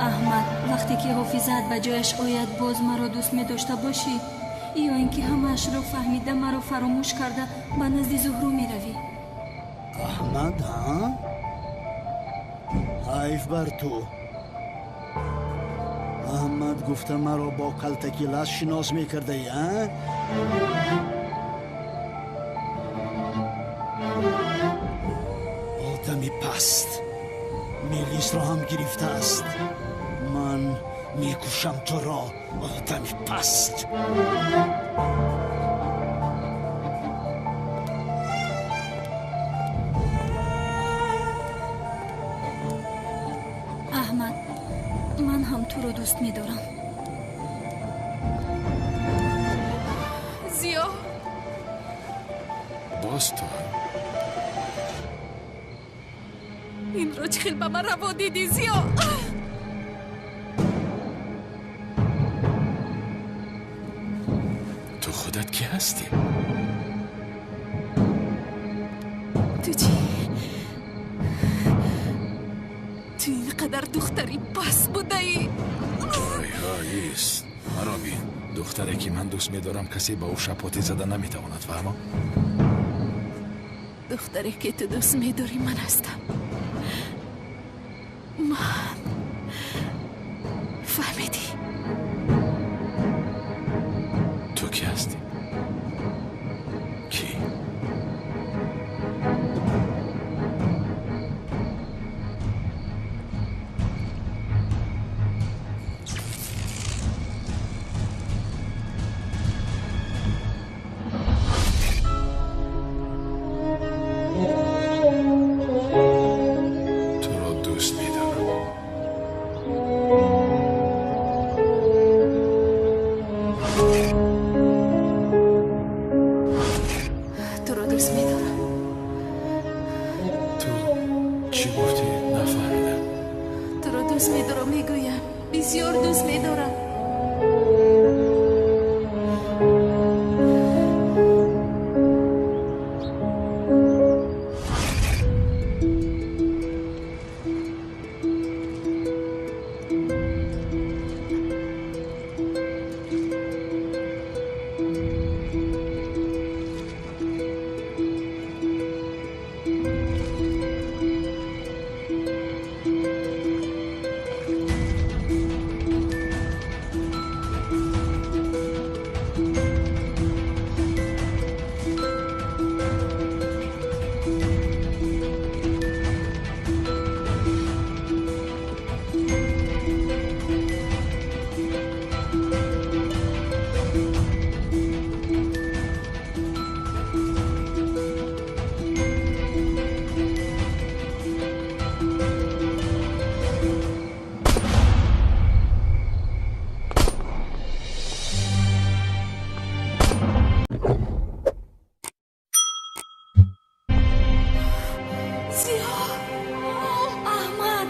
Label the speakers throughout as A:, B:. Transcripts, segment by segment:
A: Аҳмад, вақте ки ҳофизаат ба ҷояш ояд, боз маро дӯст медошта бошӣ? Ё ин ки ҳамаашро фаҳмида маро фаромӯш карда ба назди Зуҳро меравӣ?
B: Аҳмад, ҳа? Ҳайф бар ту. Аҳмад гуфта маро бо калтаки лаз шинос мекардаӣ, а? Одами паст Мелисро ҳам гирифтааст. Ман мекушам туро, одами паст.
A: Аҳмад, ман ҳам туро дӯст медорам.
C: Зиё.
D: Боз ту?
C: Инро чӣ хел ба ман раво дидӣ, Зиё?
D: Ту худат кӣ ҳастӣ?
C: Ту чӣ? Ту ин қадар духтари паст будаӣ?
D: Ҳой, ҳой, ист. Маро бин. Духтаре ки ман дӯст медорам, касе ба ӯ шапотӣ зада наметавонад, фаҳмо?
C: Духтаре ки ту дӯст медорӣ ман ҳастам. Ман. Фаҳмидӣ?
D: Ту кӣ ҳастӣ? Кӣ? Туро дӯст медорам.
C: Туро дӯст медорам.
D: Ту чӣ гуфтӣ? Нафаҳмидам.
C: Туро дӯст медорам, мегӯям. Бисёр дӯст медорам. Зиё!
A: Аҳмад!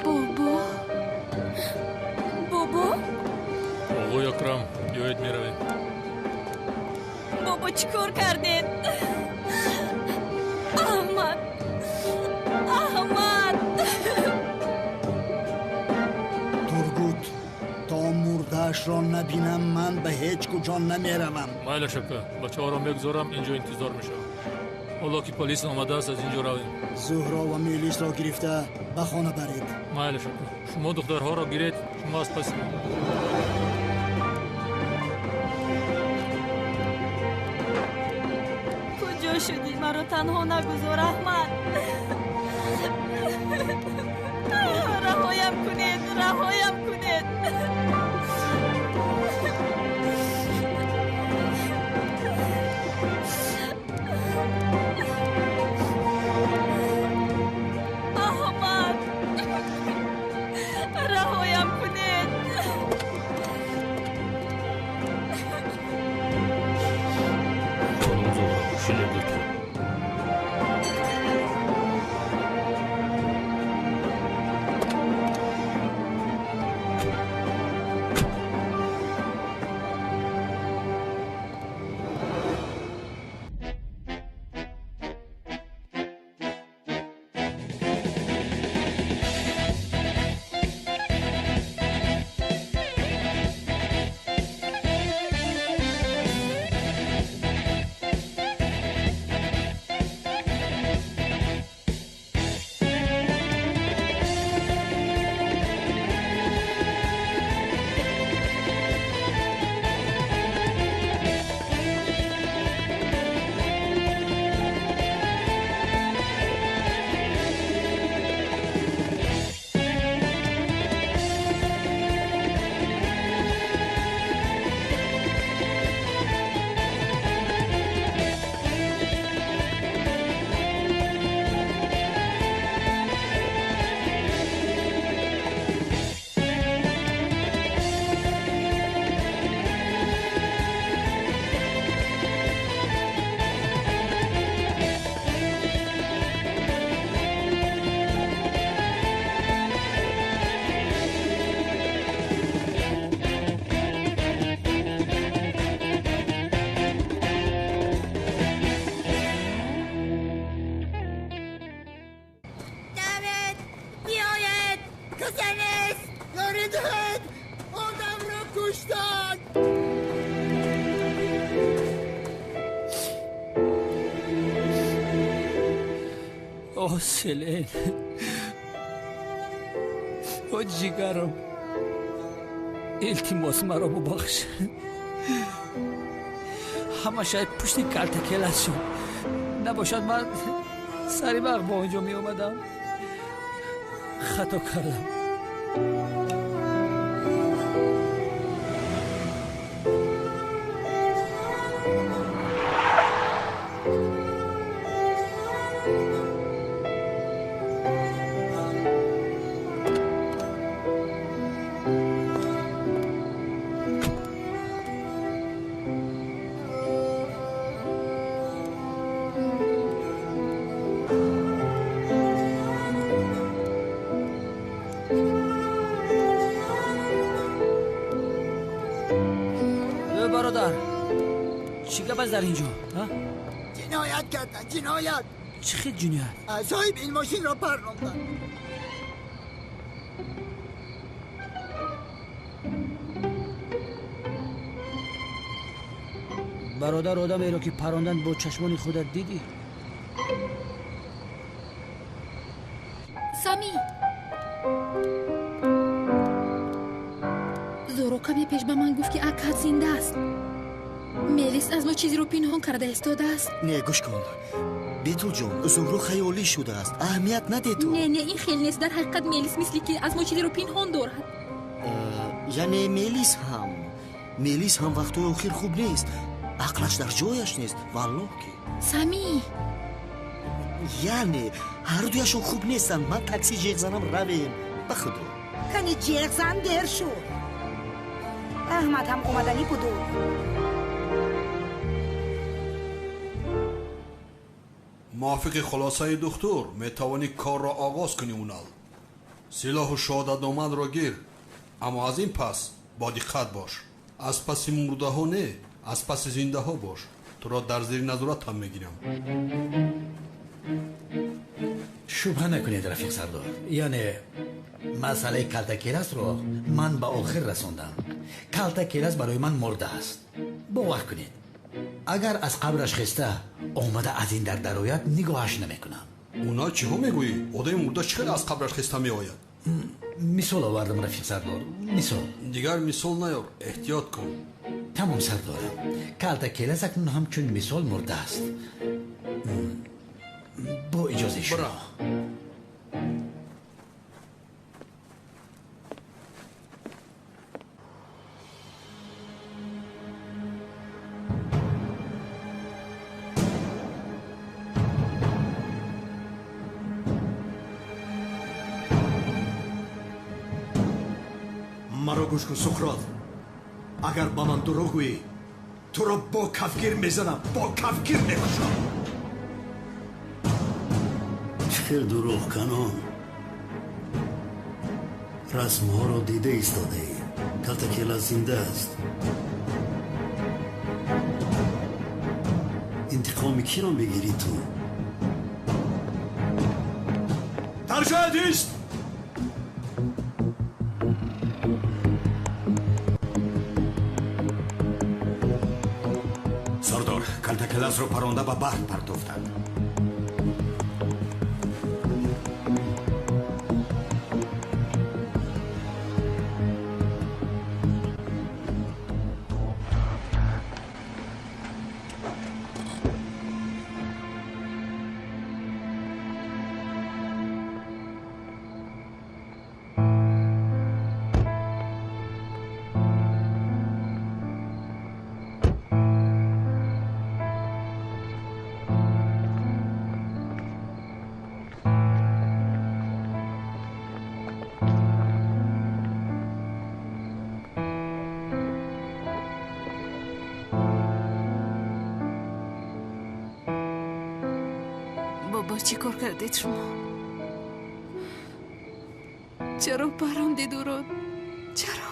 C: Бобо?
A: Бобо?
E: Оғои Акрам, биёед меравем.
A: Бобо, чӣ кор кардед? Аҳмад! Аҳмад!
B: Тургут, то мурдаашро набинам, ман ба ҳеҷ куҷо намеравам.
E: Майлаш ака, бачаҳоро мегузорам, инҷо интизор мешавам. Ҳоло ки полис омадааст, аз инҷо равем.
B: Зуҳро ва Мелисро гирифта ба хона баред.
E: Майлаш ака, шумо духтарҳоро гиред, шумо аз паси ман.
A: Куҷо шудӣ? Маро танҳо нагузор, Аҳмад. Раҳоям кунед, раҳоям кунед. Аҳмад, раҳоям кунед.
F: О, Селен, о, ҷигарам, илтимос, маро бубахш. Ҳамааш пушти Калтакелас шуд. Набошад, ман сари вақт ба он ҷо меомадам. Хато кардам. Бародар, чӣ гап аст дар ин ҷо?
B: Ҷиноят кардан, ҷиноят.
F: Чӣ хел ҷиноят?
B: Соҳиб ин мошинро парронданд.
F: Бародар, одамеро ки паронданд бо чашмони худат дидӣ?
C: Сами, Зуҳро каме пеш ба ман гуфт, ки Акад зинда аст. Мелис аз мо чизеро пинҳон карда истодааст.
G: Не, гӯш кун, Бетулҷон, Зуҳро хаёлӣ шудааст, аҳамият наде ту.
C: Не, не, ин хел нест. Дар ҳақиқат Мелис мисли ки аз мо чизеро пинҳон дорад.
G: Яъне Мелис ҳам вақтҳои охир хуб нест, ақлаш дар ҷояш нест, валлоҳ ки.
C: Сами.
G: Яъне ҳардуяшон хуб нестанд. Ман такси ҷеғ занам, равем, ба худо.
H: Кани, ҷеғ зан, дер шуд. Аҳмад ҳам омаданӣ буду.
I: Мувофиқи хулосаи духтур метавонӣ корро оғоз кунӣ. Унал, силоҳу шоҳодатномаатро гир, аммо аз ин пас бо диққат бош. Аз паси мурдаҳо не, аз паси зиндаҳо бош. Туро дар зери назоратам мегирам.
J: Шубҳа накунед, рафиқ сардор, яъне масъалаи Калтакеласро ман ба охир расондам. Калтакелас барои ман мурда аст, бовар кунед. Агар аз қабраш хеста омада аз ин дар дарояд, нигоҳаш намекунам.
I: Уна, чиҳо мегӯӣ? Одами мурда чӣ хел аз қабраш хеста меояд?
J: Мисол овардам, рафиқ сардор, мисол.
I: Дигар мисол наёр, эҳтиёт кун.
J: Тамом, сардорам. Калтакелас акнун ҳамчун мисол мурда аст. Бо иҷозаи шумо.
K: Маро гӯш кун, Суқрот, агар ба ман дурӯғ гӯӣ, туро бо кафгир мезанам, бо кафгир мекушам.
L: Чӣ хел дурӯғ, Канон? Расмҳоро дида истодаӣ, Калтакела зинда аст. Интиқоми киро мегирӣ ту?
K: Дар ҷоят ист!
J: Сардор, Калтакеласро паронда ба баҳр партофтанд.
C: Бобо, чӣ кор кардед шумо? Чаро парондед ӯро? Чаро?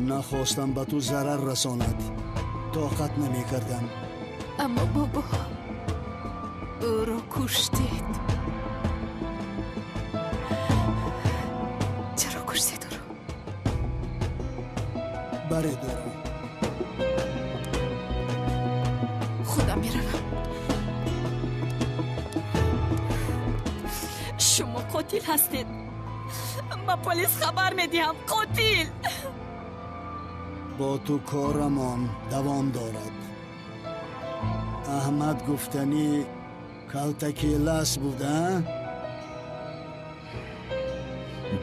B: Нахостам ба ту зарар расонад, тоқат намекардам.
C: Аммо, бобо, ӯро куштед. Чаро куштед ӯро?
B: Баред ӯро.
C: Худам меравам.
A: Қотил ҳастед. Ба полис хабар медиҳам. Қотил!
B: Бо ту корамон давом дорад. Аҳмад гуфтанӣ калтакелас буда?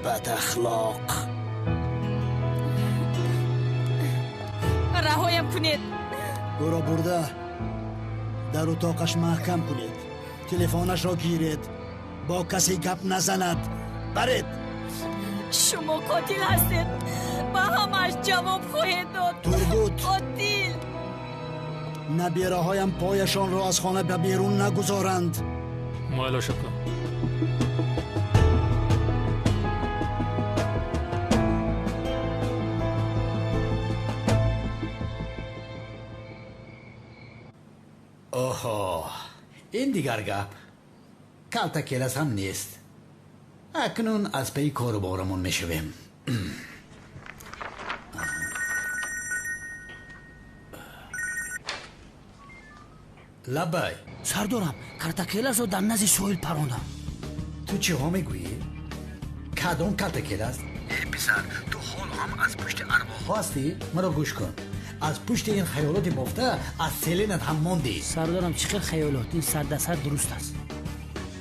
B: Бадахлоқ.
A: Раҳоям кунед.
B: Ӯро бурда дар утоқаш маҳкам кунед. Телефонашро гиред. Бо касе гап назанад. Баред.
A: Шумо қотил ҳастед. Ба ҳамааш ҷавоб хоҳед дод.
B: Тургут.
A: Қотил.
B: Набираҳоям пояшонро аз хона ба берун нагузоранд.
E: Майлаш ака.
J: Оҳо, ин дигар гап. Калтакелас ҳам нест. Акнун аз пайи кору борамон мешавем. Лабай.
F: Сардорам, калтакеласро дар назди соҳил парондам.
J: Ту чиҳо мегӯӣ? Кадом калтакелас? Э, писар, ту ҳоло ҳам аз пушти арвоҳҳо ҳастӣ? Маро гӯш кун. Аз пушти ин хаёлоти бофта аз селенат ҳам мондӣ.
F: Сардорам, чӣ хел хаёлот? Ин сардасар дуруст аст.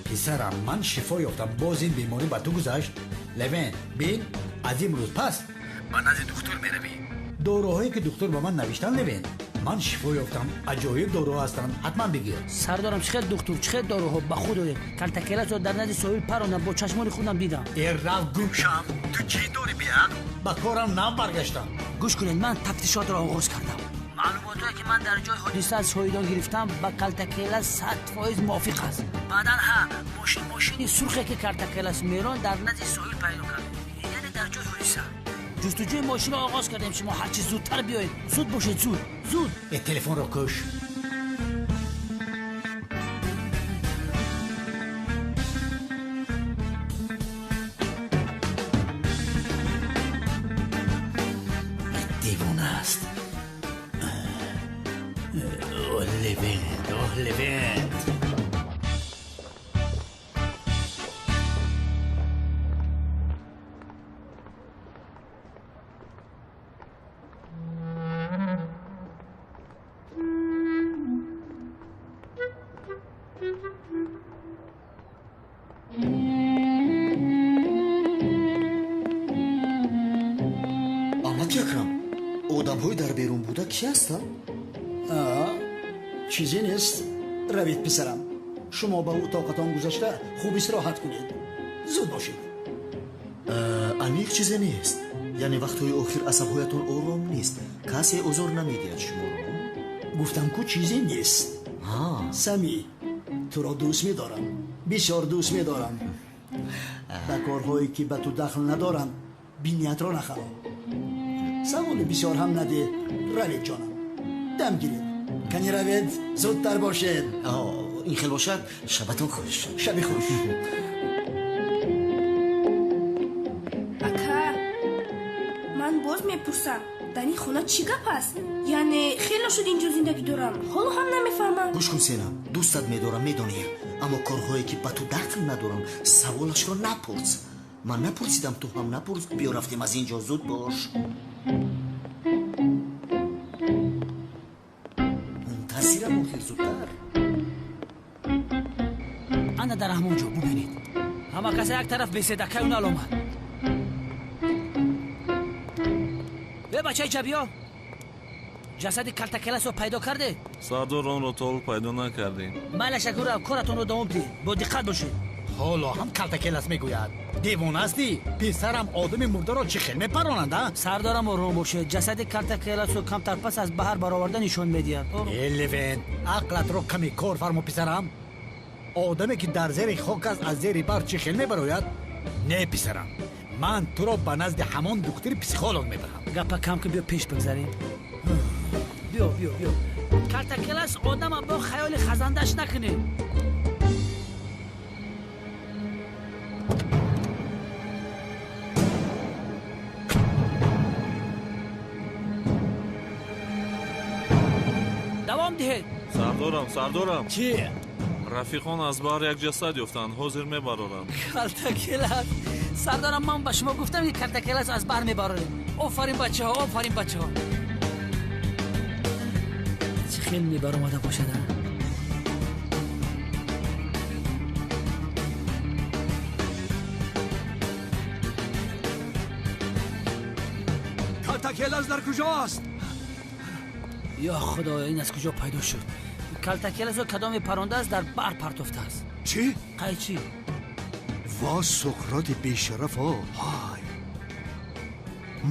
J: Писарам, ман шифо ёфтам. Боз ин беморӣ ба ту гузашт. Левен, бин, аз имрӯз пас ба назди духтур меравӣ. Доруҳое ки духтур ба ман навиштан, Левен, ман шифо ёфтам. Аҷоиб доруҳо ҳастанд, ҳатман бигир.
F: Сардорам, чӣ хел духтур, чӣ хел доруҳо? Ба худ оед. Калтакеласро дар назди соҳил парондам, бо чашмони худам дидам.
J: Э, рав гум шав. Ту чӣ дорӣ беақл? Ба корам нав баргаштам.
F: Гӯш кунед, ман тафтишотро оғоз кардам. Маълумотҳое ки ман дар ҷои ҳодиса аз шоҳидон гирифтам ба калтакелас 100% мувофиқ аст. Баъдан ҳа мошини сурхе ки калтакелас мерон дар назди соҳил пайдо кард, яъне дар ҷои ҳодиса. Ҷустуҷӯи мошинро оғоз кардем. Шумо ҳарчи зудтар биёед. Зуд бошед, зуд, зуд.
J: Э, телефонро куш. Девона аст. Левент, оҳ, Левент.
G: Амаки Акрам, одамҳои дар берун буда кӣ ҳастанд?
B: Чизе нест. Равед, писарам. Шумо ба утоқатон гузашта хуб истироҳат кунед. Зуд бошед.
G: Аниқ чизе нест. Яъне вақтҳои охир асабҳоятон ором нест. Касе озор намедиҳад шуморо?
B: Гуфтам ку чизе нест. Сами, туро дӯст медорам. Бисёр дӯст медорам. Ба корҳое ки ба ту дахл надоранд биниятро нахароб. Саволи бисёр ҳам надеҳ. Равед, ҷонам. Дам гиред. Кани равед, зудтар бошед.
G: Ин хел бошад, шабатон хуш.
B: Шаби хуш.
M: Ака, ман боз мепурсам, дар ин хона чӣ гап аст? Яъне хело шуд инҷо зиндагӣ дорам, ҳоло ҳам намефаҳмам.
G: Гӯш кун, Сена, дӯстат медорам, медонӣ, аммо корҳое ки ба ту дахл надорам, саволашро напурс. Ман напурсидам, ту ҳам напурс. Биё рафтем аз инҷо, зуд бош. Тарсирам охир, зудтар.
F: Ана дар ҳамон ҷо бубинед. Ҳама каса як тараф бесед, акай Унал омад. Бе бачаи ҷабиё, ҷасади калтакеласро пайдо кардед?
N: Сардор, онро то ҳол пайдо накардем.
F: Майла шакурав, коратонро давом диҳед. Бо диққат бошед.
J: Ҳоло ҳам калтакелас мегӯяд. Девона ҳастӣ? Писарам, одами мурдаро чӣ хел мепаронанд, а?
F: Сардорам, ором бошед. Ҷасади калтакеласро камтар пас аз баҳр бароварда нишон медиҳад.
J: Э, Левент, ақлатро каме кор фармо, писарам. Одаме ки дар зери хок аст, аз зери баҳр чӣ хел мебарояд? Не, писарам, ман туро ба назди ҳамон духтури психолог мебарам.
F: Гапа кам кун, биё пеш бигзарем. Биё, биё, биё. Калтакелас одама бо хаёли хазандаш накунед. Давом диҳед.
N: Сардорам, сардорам.
J: Чӣ?
N: Рафиқон аз баҳр як ҷасад ёфтанд, ҳозир мебароранд.
F: Калтакелас! Сардорам, ман ба шумо гуфтам, ки Калтакелас аз баҳр мебарорем. Офарин бачаҳо, офарин бачаҳо. Чӣ хел мебаромада бошад, а?
K: Калтакелас дар куҷо аст?
F: Ё Худоё, ин аз куҷо пайдо шуд? Калтакеласро кадоме парондааст, дар баҳр партофтааст.
K: Чӣ?
F: Қайчӣ.
K: Во Суқроти бешарафо! Ҳай!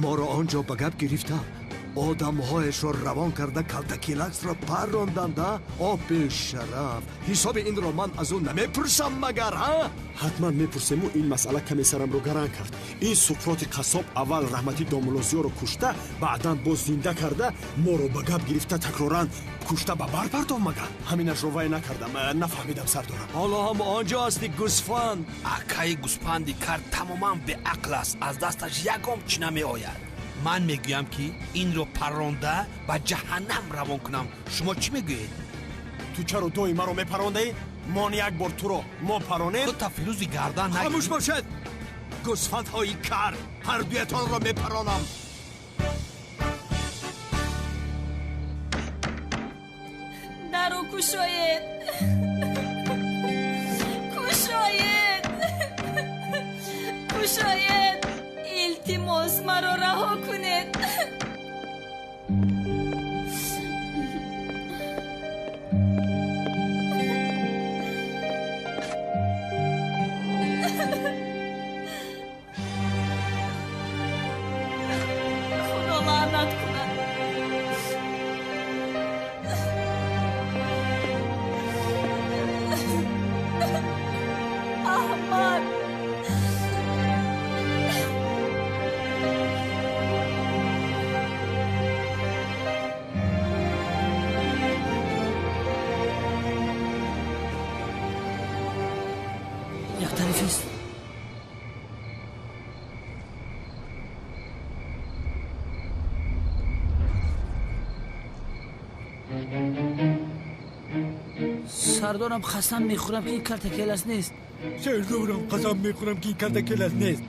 K: Моро он ҷо ба гап гирифта, одамҳояшро равон карда Калтакеласро парронданд, а? О бешараф! Ҳисоби инро ман аз ӯ намепурсам магар, ҳа?
O: Ҳатман мепурсему, ин масъала каме сарамро гаранг кард. Ин Суқроти қассоб аввал раҳмати домулозиёро кушта, баъдан боз зинда карда, моро ба гап гирифта, такроран кушта ба бар партов магар? Ҳаминашро вай накардам, нафаҳмидам, сардорам.
K: Ҳоло ҳам он ҷо ҳасти, гӯсфанд.
P: Акаи гӯсфанди кар тамоман беақл аст, аз дасташ ягон чӣ намеояд. Ман мегӯям, ки инро парронда ба ҷаҳаннам равон кунам. Шумо чӣ мегӯед?
O: Ту чаро доим маро мепарондаӣ? Мон як бор туро мо паронем.
P: Ту тафилӯзи гардан нагир.
K: Хомӯш бошед, гӯсфандҳои кар, ҳардуятонро мепаронам.
A: Даро кушоед, кушоед, кушоед! Илтимос, маро раҳо кунед. Худо лаънат кунад. Аҳмад!
F: Як тарифист. Сардорам, қасам мехӯрам, ки ин Калтакелас нест.
J: Сардорам, қасам мехӯрам, ки ин Калтакелас нест.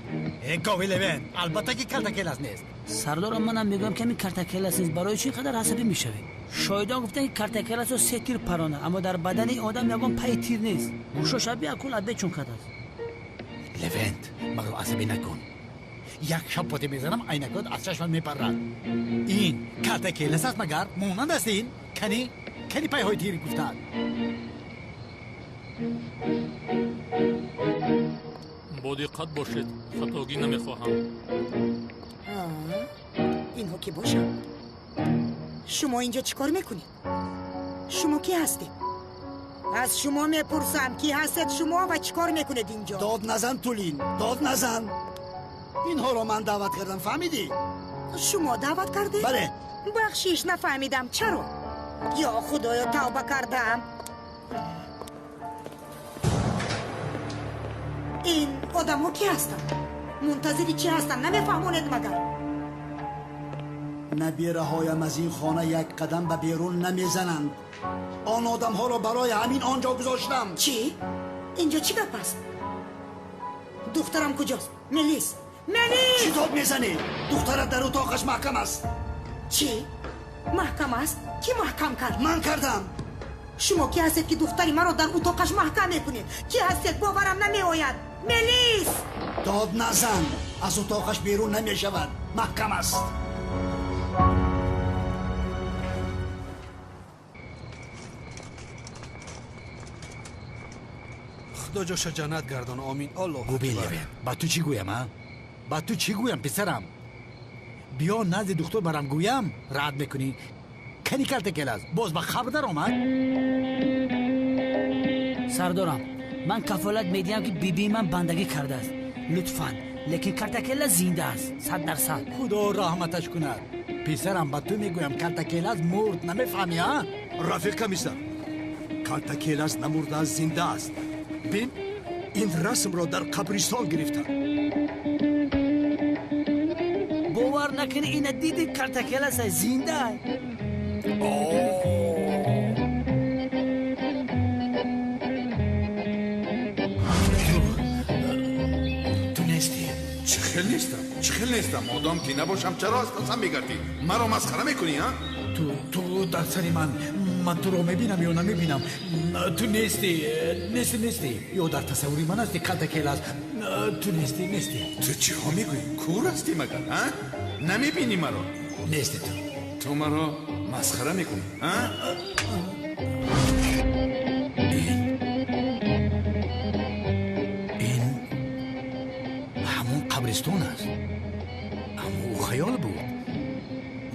J: Э гови Левент, албатта ки Калтакелас нест.
F: Сардорам, манам мегӯям, ки ҳамин Калтакелас нест. Барои чӣ ин қадар асабӣ мешавед? Шоҳидон гуфтанд, ки Калтакеласро се тир паронда, аммо дар бадани одам ягон пайи тир нест. Гӯшош аби акул абечун кардааст.
J: Левент, маро асабӣ накун. Як шапоте мезанам, айнакот аз чашмат мепаррад. Ин Калтакелас аст магар? Монанд аст ин? Кани? Кани пайҳои тир гуфтанд?
E: Бо диққат бошед, хатогӣ намехоҳам.
H: Инҳо ки бошанд? Шумо инҷо чӣ кор мекунед? Шумо кӣ ҳастед? Аз шумо мепурсам, кӣ ҳастед шумо ва чӣ кор мекунед инҷо?
B: Дод назан, Тулин, дод назан. Инҳоро ман даъват кардам, фаҳмидӣ?
H: Шумо даъват кардед?
B: Бале.
H: Бахшиш, нафаҳмидам, чаро? Ё Худоё, тавба кардам. Ин одамҳо кӣ ҳастанд? Мунтазири чӣ ҳастанд? Намефаҳмонед магар?
B: Набираҳоям аз ин хона як қадам ба берун намезананд. Он одамҳоро барои ҳамин он ҷо гузоштам.
H: Чӣ? Инҷо чӣ гап аст? Духтарам куҷост? Мелис! Мелис!
B: Чӣ дод мезанӣ? Духтарат дар утоқаш маҳкам аст.
H: Чӣ? Маҳкам аст? Кӣ маҳкам кард?
B: Ман кардам.
H: Шумо кӣ ҳастед, ки духтари маро дар утоқаш маҳкам мекунед? Кӣ ҳастед? Боварам намеояд. Мелис!
B: Дод назан, аз утоқаш берун намешавад, маҳкам аст.
I: Худо ҷоша ҷаннат гардон, омин. Аллоҳ
J: Губин Левент, ба ту чӣ гӯям, а? Ба ту чӣ гӯям, писарам? Биё назди духтур барам, гӯям, рад мекунӣ. Кани Калтакелас боз ба қабр даромад?
F: Сардорам, ман кафолат медиҳам, ки бибии ман бандагӣ кардааст. Лутфан, лекин Калтакелас зинда аст, 100%.
J: Худо раҳматаш кунад. Писарам, ба ту мегӯям, Калтакелас мурд, намефаҳмӣ, а?
K: Рафиқ комиссар, Калтакелас намурдааст, зинда аст. Бин, ин расмро дар қабристон гирифтам.
F: Бовар накунӣ, ина диди, Калтакелас зинда.
D: хел нестам? Чӣ хел нестам? Одам ки набошам, чаро аз пасам мегардӣ? Маро масхара мекунӣ, а?
J: Ту дар сари ман, ман туро мебинам ё намебинам? Ту нестӣ, нестӣ, нестӣ. Ё дар тасаввури ман ҳастӣ, Калтакелас. Ту нестӣ, нестӣ.
D: Ту чиҳо мегӯӣ? Кур ҳастӣ магар, а? Намебинӣ маро?
J: Нестӣ ту.
D: Ту маро масхара мекунӣ, а?
J: Ин ҳамон қабристон аст. Аммо ӯ хаёл буд.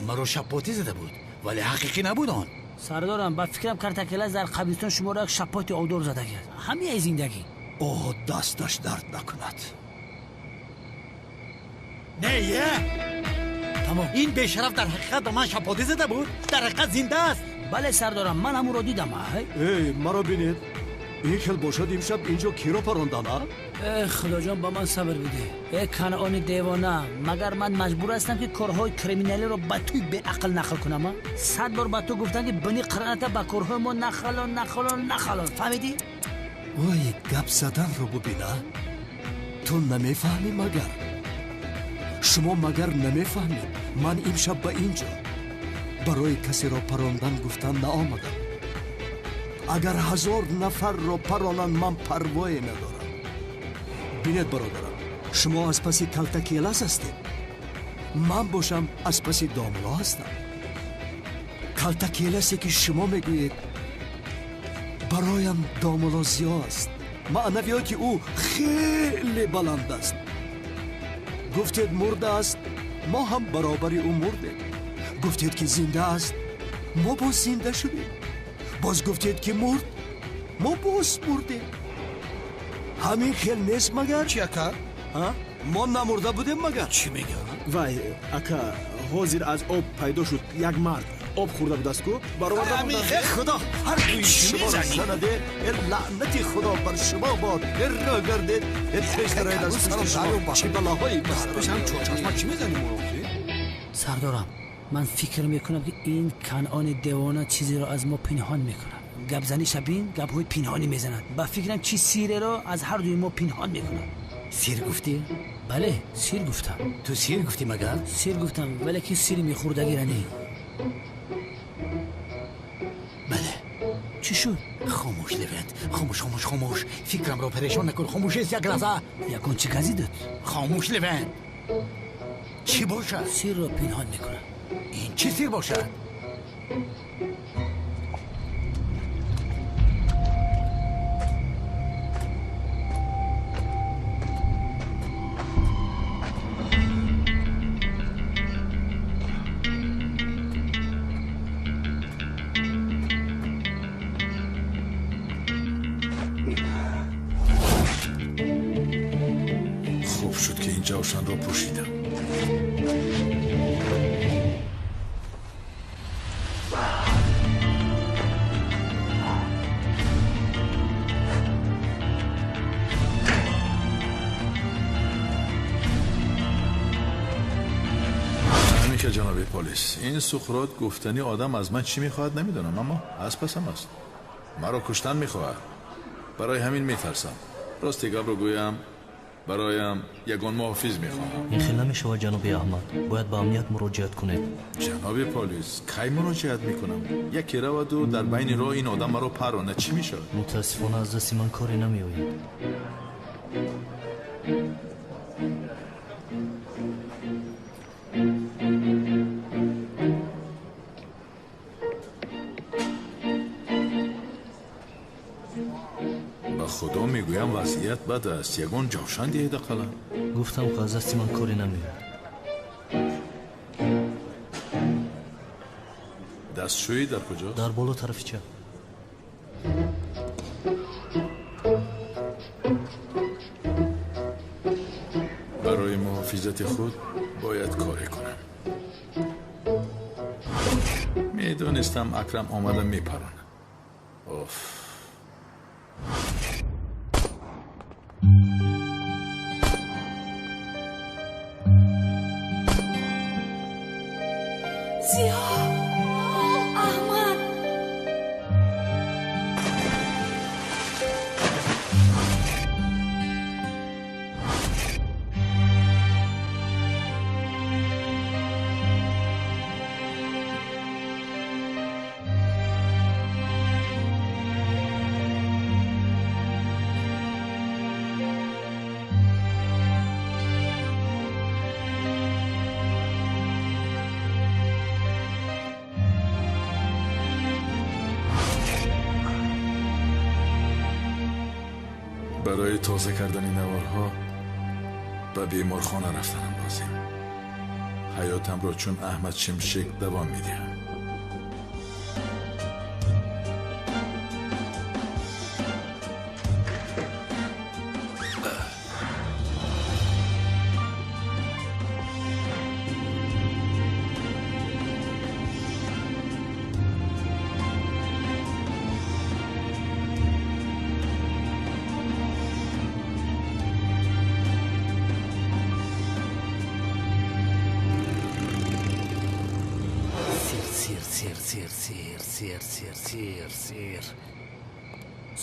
J: Маро шапотӣ зада буд, вале ҳақиқӣ набуд он.
F: Сардорам, ба фикрам Картакелас дар қабристон шуморо як шапоти обдор задагиаст. Ҳамияи зиндагӣ.
K: О, дасташ дард накунад.
J: Не, е!
F: Тамом.
J: Ин бешараф дар ҳақиқат ба ман шапотӣ зада буд? Дар ҳақиқат зинда аст.
F: Бале, сардорам, ман ҳамонро дидам.
K: Эй, маро бинед. Ин хел бошад имшаб инҷо киро парондан, а?
F: Э, худоҷон, ба ман сабр бидеҳ. Э, Канъони девона, магар ман маҷбур ҳастам, ки корҳои криминалиро ба туй беақл нақл кунам, а? 100 бор ба ту гуфтам, ки бини қираната ба корҳои мо нахалон, нахалон, нахалон. Фаҳмидӣ?
K: Ой, гап заданро бубина. Ту намефаҳмӣ магар? Шумо магар намефаҳмед? Ман имшаб ба инҷо барои касеро парондан гуфтан наомадам. Агар 1000 нафарро паронанд, ман парвое надорам. Бинед, бародарам, шумо аз паси Калтакелас ҳастед, ман бошам аз паси домло ҳастам. Калтакеласе ки шумо мегӯед, бароям домло зиё аст. Маънавиёти ӯ хеле баланд аст. Гуфтед мурда аст, мо ҳам баробари ӯ мурдем. Гуфтед ки зинда аст, мо боз зинда шудем. Боз гуфтед ки мурд, мо боз мурдем. Ҳамин хел нест магар?
P: Чӣ, ака?
K: Мо намурда будем магар?
P: Чӣ мегӯ?
O: Вай, ака, ҳозир аз об пайдо шуд як мард. Об хӯрда будааст ку? Бароварда
K: бурданд. Э, худо ҳар дуи шуморо занаде, э, лаънати худо бар шумо бод. Э, роҳ гардед, э, пеш дароед аз пушти шумо. Чӣ балоҳое ба сарам
P: Пешам чорчашма чӣ мезанӣ моро?
F: Сардорам, ман фикр мекунам, ки ин Канъони девона чизеро аз мо пинҳон мекунад. Гапзаниша бин, гапҳои пинҳонӣ мезанад. Ба фикрам, чи сирреро аз ҳар дуи мо пинҳон мекунад.
J: Сир гуфтӣ?
F: Бале, сир гуфтам.
J: Ту сир гуфтӣ магар?
F: Сир гуфтам, валекин сири мехӯрдагира не.
J: Бале.
F: Чӣ шуд?
J: Хомӯш, Левент, хомӯш, хомӯш, хомӯш. Фикрамро парешон накун. Хомӯш аст як лаҳза.
F: Ягон чӣ газидад?
J: Хомӯш, Левент. Чӣ бошад?
F: Сирро пинҳон мекунад.
J: Ин чӣ сир бошад?
D: Хуб шуд, ки ин ҷавшанро пӯшидам. Ҳамин ки, ҷаноби полис, ин Суқрот гуфтанӣ одам аз ман чӣ мехоҳад, намедонам, аммо аз пасам аст. Маро куштан мехоҳад. Барои ҳамин метарсам. Рости гапро гӯям, бароям ягон муҳофиз мехоҳам.
Q: Ин хел намешавад, ҷаноби Аҳмад. Бояд ба амният муроҷиат кунед.
D: Ҷаноби полис, кай муроҷиат мекунам? Яке раваду дар байни роҳ ин одам маро паронад, чӣ мешавад?
Q: Мутаассифона, аз дасти ман коре намеояд.
D: Ба худо мегӯям, вазъият бад аст. Ягон ҷавшан диҳед ақаллан.
Q: Гуфтам, ки аз дасти ман коре намеояд.
D: Дастшӯӣ дар куҷост?
Q: Дар боло, тарафи чап.
D: Барои муҳофизати худ бояд коре кунам. Медонистам, Акрам омада мепаронад. Оф!
A: Зиё, Аҳмад.
D: Барои тоза кардани наворҳо ба беморхона рафтанам лозим. Ҳаётамро чун Аҳмад Шимшек давом медиҳам.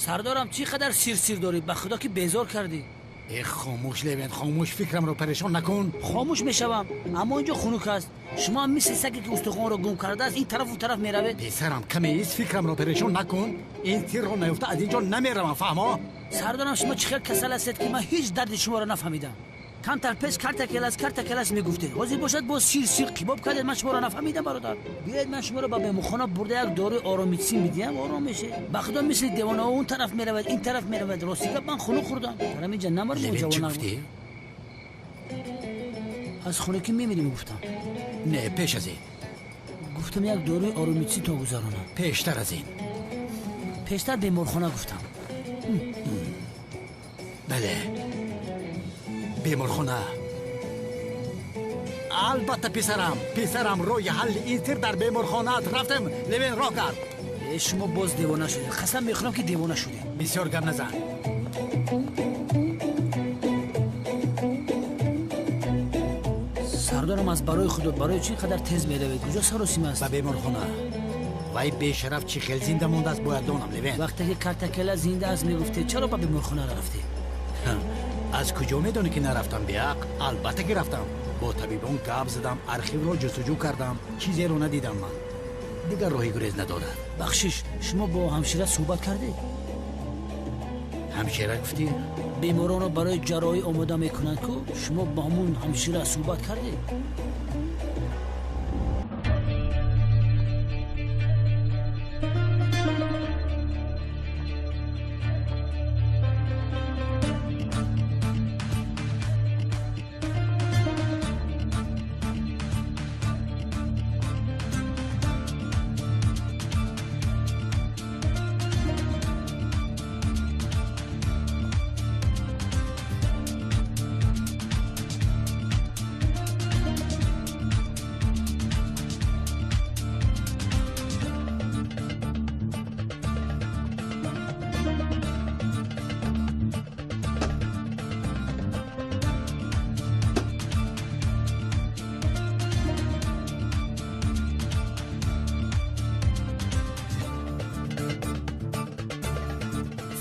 F: Сардорам, чӣ қадар сир-сир дорӣ? Ба худо ки безор кардӣ.
J: Э, хомӯш Левент, хомӯш, фикрамро парешон накун.
F: Хомӯш мешавам, аммо инҷо хунук аст. Шумо ҳам мисли саге ки устухонро гум кардааст, ин тарафу тараф меравед.
J: Писарам, каме ист, фикрамро парешон накун. Ин сирро наёфта аз инҷо намеравам, фаҳмо?
F: Сардорам, шумо чӣ хел касал ҳастед, ки ман ҳеҷ дарди шуморо нафаҳмидам. Камтар пеш карта келас, карта келас мегуфтед. Ҳозир бошад боз сир-сир қибоб кардед, ман шуморо нафаҳмидам, бародар. Биёед ман шуморо ба беморхона бурда як дорои оромитсин медиҳам, ором мешед. Ба худо мисли девонаҳо он тараф меравад, ин тараф меравад. Рости гап, ман хунук хӯрдам. Тарам инҷа намарем,
J: Левент, чӣ
F: ҷавонам.
J: гуфтӣ?
F: Аз хунукӣ мемирем, гуфтам.
J: Не, пеш аз ин.
F: Гуфтам як дорои оромитсин то гузаронам.
J: Пештар аз ин.
F: Пештар беморхона гуфтам.
J: Бале, беморхона. Албатта, писарам, писарам, роҳи ҳалли ин сир дар беморхонаат. Рафтем, Левен, роҳ кард.
F: Э, шумо боз девона шудед. Қасам мехӯрам, ки девона шудед.
J: Бисёр гап назан.
F: Сардорам, аз барои худо, барои чӣ қадар тез меравед? Куҷо саросим аст?
J: Ба беморхона. Вай бешараф чӣ хел зинда мондааст, бояд донам, Левен.
F: Вақте ки картакела зинда аст мегуфтед, чаро ба беморхона нарафтед?
J: Аз куҷо медонӣ, ки нарафтам, беақл? Албатта ки рафтам. Бо табибон гап задам, архивро ҷустуҷӯ кардам, чизеро надидам ман. Дигар роҳи гурез надорад.
F: Бахшиш, шумо бо ҳамшира суҳбат кардед?
J: Ҳамшира гуфтӣ?
F: Беморонро барои ҷарроҳӣ омода мекунанд ку, шумо бо ҳамун ҳамшира суҳбат кардед?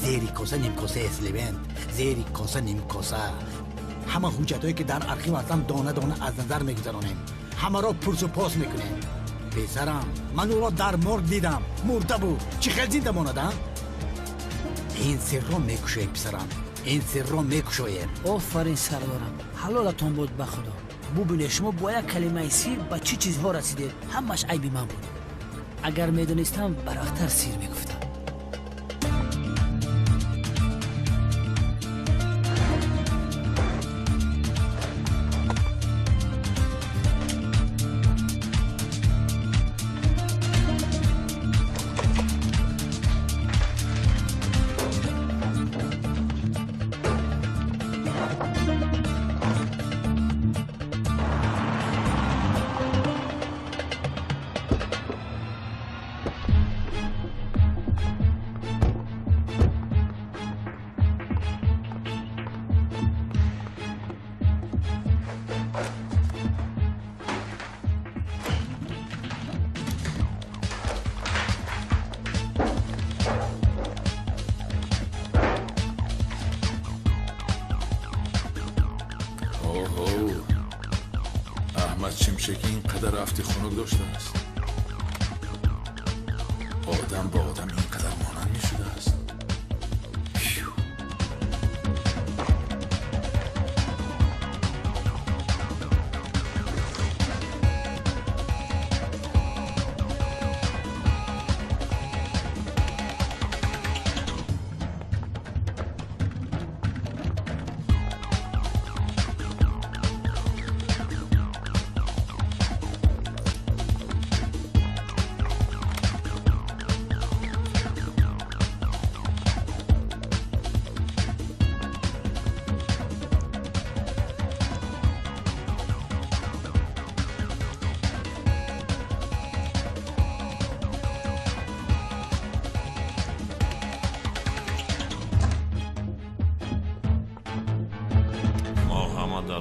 J: Зери коса нимкоса аст, Левент, зери коса нимкоса. Ҳама ҳуҷҷатҳое, ки дар архив ҳастанд, дона дона аз назар мегузаронем, ҳамаро пурсу пос мекунем. Писарам, ман ӯро дар морг дидам, мурда буд. Чӣ хел зинда монад, а? Ин сирро мекушоем, писарам, ин сирро мекушоем.
F: Офарин, сардорам, ҳалолатон буд, ба худо. Бубинед, шумо бо як калимаи сир ба чӣ чизҳо расидед. Ҳамаш айби ман буд. Агар медонистам, барвақттар сир мегуфтам.
D: Оҳо, Аҳмад Шимшек ин қадар афти хунук доштааст. Одам ба одам ин қадар монанд мешудааст.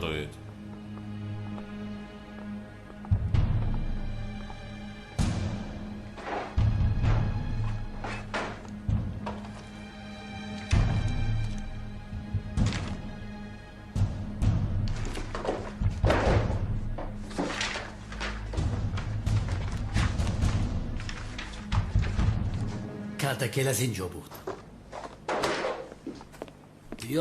N: Бароед.
J: Калтакелас инҷо буд.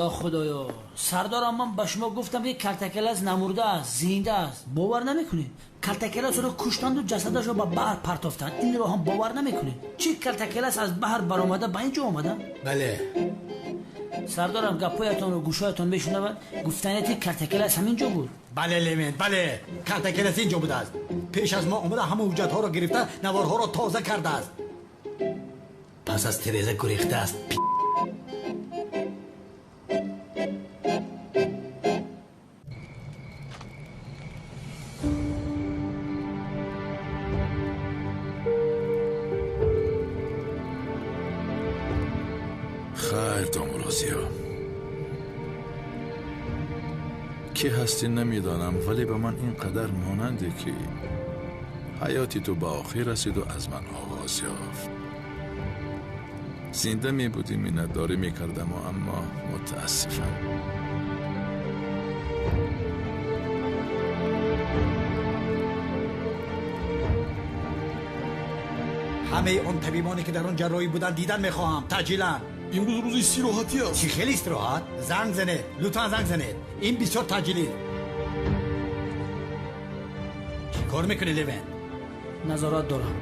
F: Ё худоё, сардорам, ман ба шумо гуфтам, ки Калтакелас намурда аст, зинда аст. Бовар намекунед. Калтакеласро куштанду ҷасадашро ба баҳр партофтанд. Инро ҳам бовар намекунед. Чӣ, Калтакелас аз баҳр баромада ба ин ҷо омада?
J: Бале.
F: Сардорам, гапҳоятонро гӯшҳоятон мешунавад. Гуфтанед, ки Калтакелас ҳамин ҷо буд.
J: Бале, Левент, бале, Калтакелас ин ҷо будааст. Пеш аз мо омада, ҳама ҳуҷҷатҳоро гирифта, наворҳоро тоза кардааст. Пас аз тиреза гурехтааст.
D: Хайр, домулозиё, кӣ ҳастӣ намедонам, вале ба ман ин қадар монанде, ки ҳаёти ту ба охир расиду аз ман оғоз ёфт. Зинда мебудӣ, миннатдорӣ мекардаму, аммо мутаассифам.
J: Ҳамаи он табибоне, ки дар он ҷарроҳӣ буданд, дидан мехоҳам, таъҷилан.
I: Имрӯз рӯзи истироҳатӣ аст.
J: Чӣ хеле истироҳат? Занг занед, лутфан занг занед, ин бисёр таъҷилист. Чӣ кор мекунӣ, Левент?
F: Назорат дорам.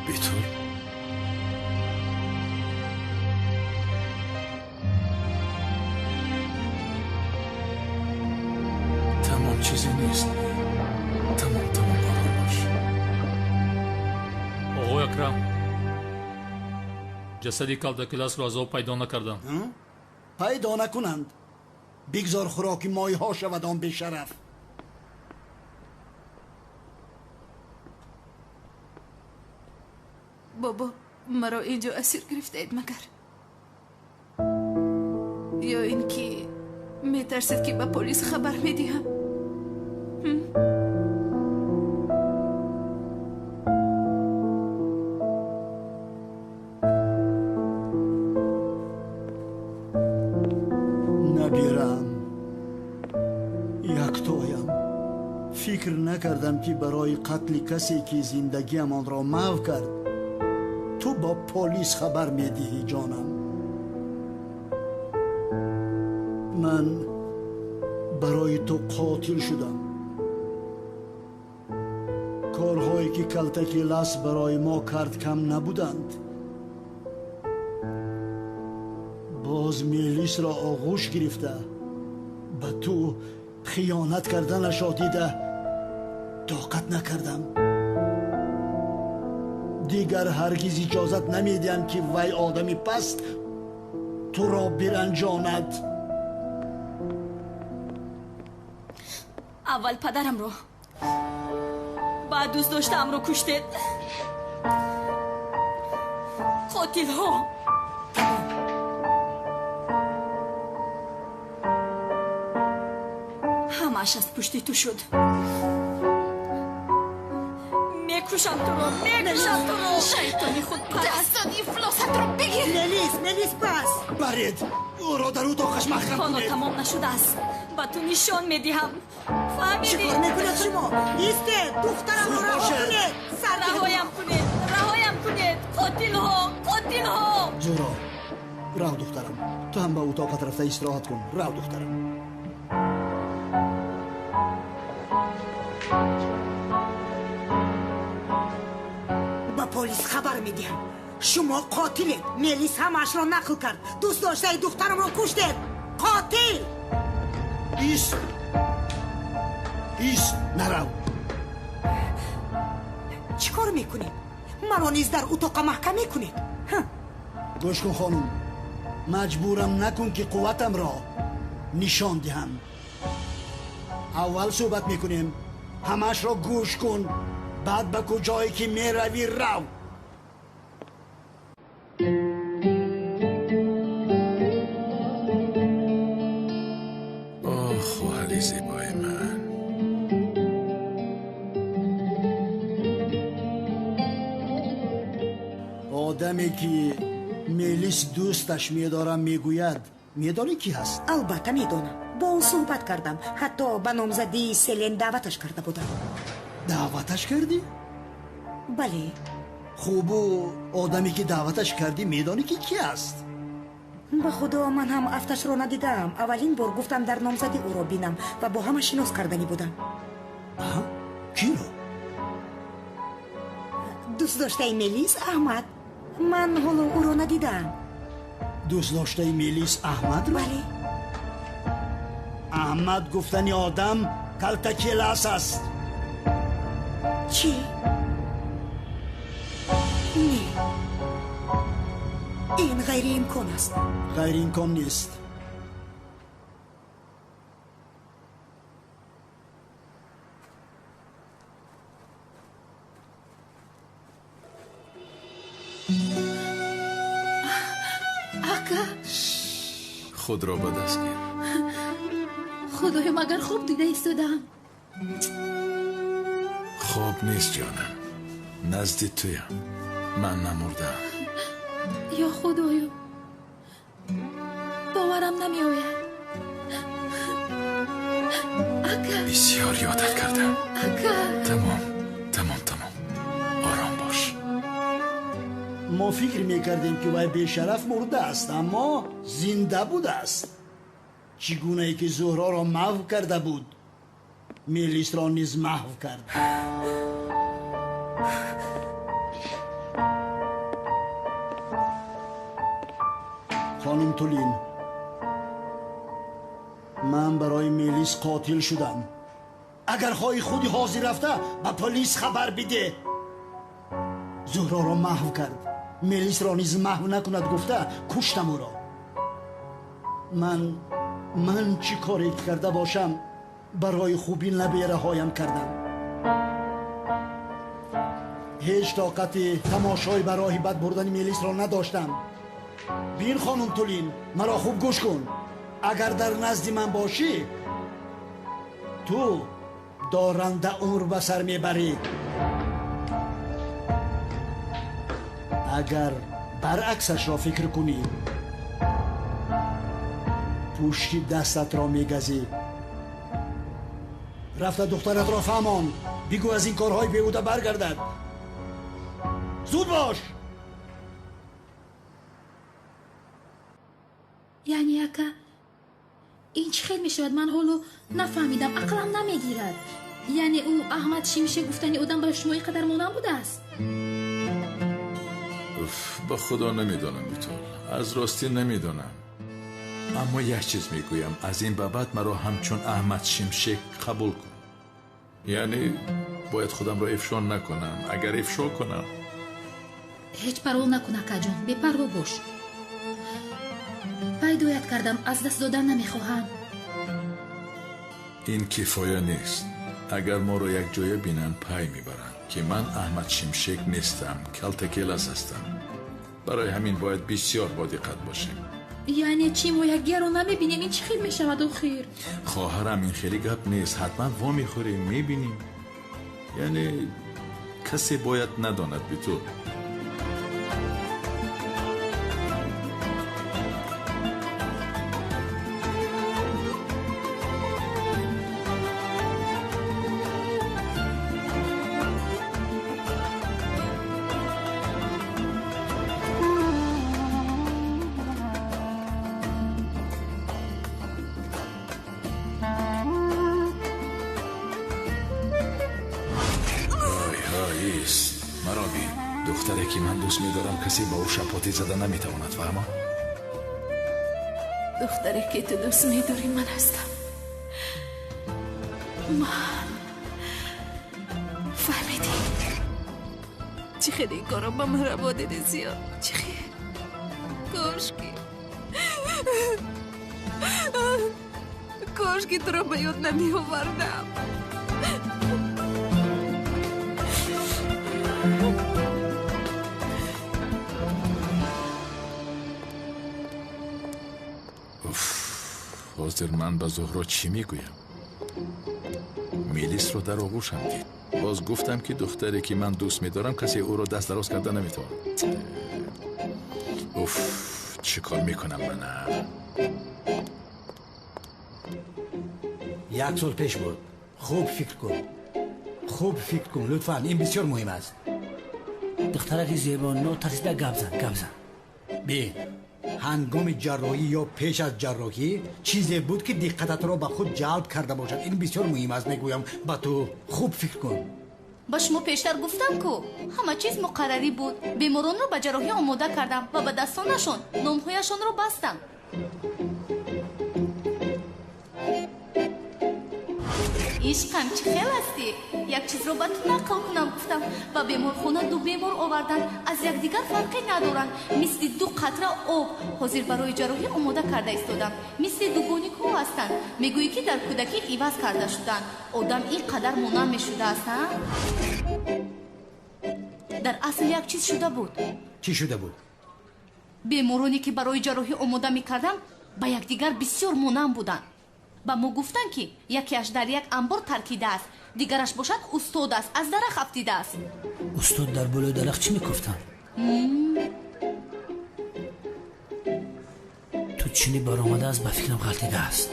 D: Бетул, тамом, чизе нест, тамом, тамом, ором бош.
E: Оғои Акрам, ҷасади Калтакеласро аз об пайдо накардам.
B: Пайдо накунанд, бигзор хӯроки моҳиҳо шавад он бешараф.
C: Бобо, маро инҷо асир гирифтаед магар? Ё ин ки метарсед, ки ба полис хабар медиҳам?
B: Набирам, яктоям. Фикр накардам, ки барои қатли касе, ки зиндагиамонро маҳв кард, ту бо полис хабар медиҳӣ. Ҷонам, ман барои ту қотил шудам. Корҳое, ки Калтакелас барои мо кард, кам набуданд. Боз Мелисро оғӯш гирифта, ба ту хиёнат карданашро дида, тоқат накардам. Дигар ҳаргиз иҷозат намедиҳам, ки вай одами паст туро биранҷонад.
A: Аввал падарамро, баъд дӯст доштаамро куштед. Қотилҳо! Ҳамааш аз пушти ту шуд. Мекушам туро, мекушам туро. Шайтони худпараст.
C: Дастони ифлосатро бигир.
H: Мелис, Мелис, бас.
B: Баред, ӯро дар утоқаш маҳкам
A: Ҳоло
B: кунед.
A: тамом нашудааст. Ба ту нишон медиҳам. Фаҳмидӣ?
H: Чӣ кор мекунед шумо? Истед, духтарамро раҳо кунед. Сар
A: Раҳоям кунед, раҳоям кунед. Қотилҳо, қотилҳо.
B: Зуҳро, рав духтарам. Ту ҳам ба утоқат рафта истироҳат кун. Рав духтарам.
H: Ба полис хабар медиҳам. Шумо қотилед. Мелис ҳамаашро нақл кард. Дӯст доштаи духтарамро куштед. Қотил!
B: Ист! Ист, нарав.
H: Чӣ кор мекунед? Маро низ дар утоқа маҳкам мекунед?
B: Гӯш кун, хонум. Маҷбурам накун ки қувватамро нишон диҳам. Аввал суҳбат мекунем. Ҳамаашро гӯш кун. Баъд ба куҷое ки меравӣ рав.
D: Оҳ, хоҳари зебои ман.
B: Одаме ки Мелис дӯсташ медорам мегӯяд, медонӣ ки ҳаст?
H: Албатта медонам. Бо ӯ суҳбат кардам. Ҳатто ба номзадии Селен даъваташ карда будам.
B: Даъваташ кардӣ?
H: Бале.
B: Хубу одаме ки даъваташ кардӣ медонӣ ки ки аст?
H: Ба худо, ман ҳам афташро надидаам. Аввалин бор гуфтам дар номзадӣ ӯро бинам ва бо ҳама шинос карданӣ будам.
B: Киро?
H: Дӯст доштаи Мелис Аҳмад. Ман ҳоло ӯро надидаам.
B: Дӯст доштаи Мелис Аҳмадро?
H: Бале.
B: Аҳмад гуфтани одам калтакелас аст.
H: Чӣ? Не, ин ғайриимкон аст.
B: Ғайриимкон нест.
C: Ака,
D: Худро ба даст гир.
C: Худоё, магар хуб дида истодаам?
D: Хоб нест, ҷонам. Назди туям. Ман намурдаам.
C: Ё худоё, боварам намеояд. Ака,
D: Бисёр ёдат кардам.
C: ака.
D: Тамом, тамом, тамом. Ором бош.
B: Мо фикр мекардем ки вай бешараф мурдааст, аммо зинда будааст. Чӣ гунае ки Зуҳроро маҳв карда буд, Мелисро низ маҳв кард. Хонум Тулин, ман барои Мелис қотил шудам. Агар хоҳӣ худи ҳозир рафта ба полис хабар бидеҳ. Зуҳроро маҳв кард, Мелисро низ маҳв накунад гуфта куштам ӯро. Ман чӣ коре карда бошам, барои хуби набераҳоям кардам. Ҳеҷ тоқати тамошои ба роҳи бад бурдани Мелисро надоштам. Бин, хонум Тулин, маро хуб гӯш кун. Агар дар назди ман бошӣ, ту доранда умр ба сар мебарӣ. Агар баръаксашро фикр кунӣ, пушти дастатро мегазӣ. Рафта духтаратро фаҳмон, бигӯ аз ин корҳои беҳуда баргардад. Зуд бош.
C: Яъне, ака, ин чӣ хел мешавад? Ман ҳоло нафаҳмидам, ақлам намегирад. Яъне ӯ Аҳмад Шимшек гуфтани одам ба шумо ин қадар монанд будааст?
D: Уф, ба худо намедонам, Битол. Аз ростӣ намедонам. Аммо як чиз мегӯям, аз ин ба баъд маро ҳамчун Аҳмад Шимшек қабул кун. Яъне бояд худамро ифшо накунам. Агар ифшо кунам,
C: Ҳеҷ парво накун, акаҷон, бепарво бош. Пайдоят кардам, аз даст додан намехоҳам.
D: Ин кифоя нест. Агар моро якҷоя бинанд, пай мебаранд, ки ман Аҳмад Шимшек нестам, Калтакелас ҳастам. Барои ҳамин бояд бисёр бодиққат бошем.
C: Яъне чӣ, мо якдигарро намебинем? Ин чӣ хел мешавад охир?
D: Хоҳарам, ин хеле гап нест. Ҳатман вомехӯрем, мебинем. Яъне Касе бояд надонад Битул. Духтаре ки ман дӯст медорам, касе ба ӯ шапотӣ зада наметавонад, фаҳмо?
C: Духтаре ки ту дӯст медорӣ ман ҳастам. Ман. Фаҳмидӣ? Чӣ хел ин корро ба ман раво дидӣ, Зиё? Чӣ хел? Кошки. Кошки туро ба ёд намеовардам.
D: Ҳозир ман ба Зуҳро чӣ мегӯям? Мелисро дар оғӯшам дид. Боз гуфтам ки духтаре ки ман дӯст медорам, касе ӯро даст дароз карда наметавонад. Уф, чӣ кор мекунам манам?
J: Як сол пеш буд. Хуб фикр кун. Хуб фикр кун, лутфан, ин бисёр муҳим аст.
F: Духтараки зебо, нотарсида гап зан, гап зан.
J: Бин, ҳангоми ҷарроҳӣ ё пеш аз ҷарроҳӣ чизе буд ки диққататро ба худ ҷалб карда бошад. Ин бисёр муҳим аст, мегӯям ба ту. Хуб фикр кун.
A: Ба шумо пештар гуфтам ку ҳама чиз муқаррарӣ буд. Беморонро ба ҷарроҳӣ омода кардам ва ба дастонашон номҳояшонро бастам. Ишқам, чӣ хел ҳастӣ? Як чизро ба ту нақл кунам гуфтам. Ба беморхона ду бемор оварданд, аз якдигар фарқе надоранд, мисли ду қатра об. Ҳозир барои ҷарроҳӣ омода карда истодам. Мисли дугоникҳо ҳастанд. Мегӯӣ ки дар кӯдакӣ иваз карда шуданд. Одам ин қадар монанд мешудааст, а? Дар асл як чиз шуда буд.
J: Чӣ шуда буд?
A: Бемороне ки барои ҷарроҳӣ омода мекардам, ба якдигар бисёр монанд буданд. Ба мо гуфтанд ки якеаш дар як амбор таркидааст, дигараш бошад устод аст, аз дарахт афтидааст.
F: Устод дар болои дарахт чӣ мекуфтанд? Ту чунӣ баромадааст, ба фикрам ғалтидааст.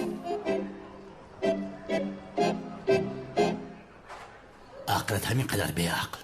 J: Ақлат ҳамин қадар беақл.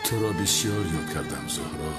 D: Туро бисёр ёд кардам, Зуҳро.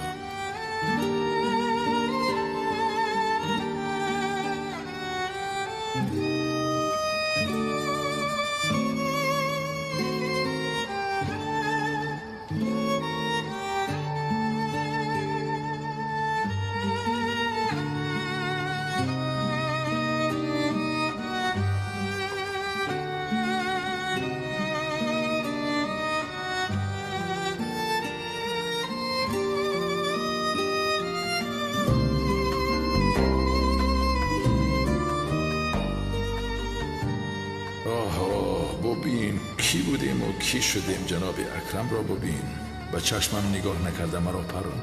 D: ببین کی بودیم و کی شدیم. جناب اکرم را ببین. به چشمم نگاه نکردم، مرا پران.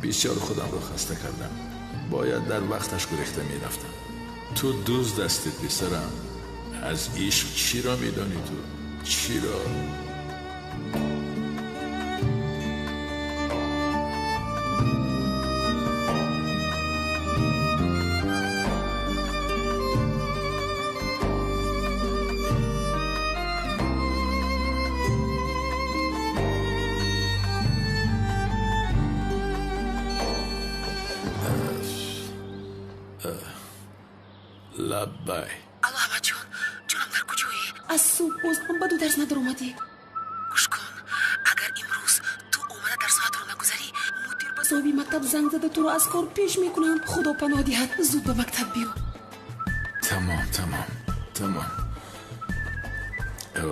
D: بسیار خودم را خسته کردم. باید در وقتش گریخته میرفتم. تو دوز دستی پسرم. از عشق چی را میدانی تو؟ چی را؟ لبای.
H: Алло, Аҳмадҷон, ҷонам, дар куҷоӣ? Аз субҳ боз ба ду дарс надаромадӣ. Гӯш кун, агар имрӯз ту омада дарсоатро нагузарӣ, мудир ба соҳиби мактаб занг зада туро аз кор пеш мекунанд. Худо паноҳ диҳад, зуд ба мактаб биё.
D: Тамом, тамом, тамом.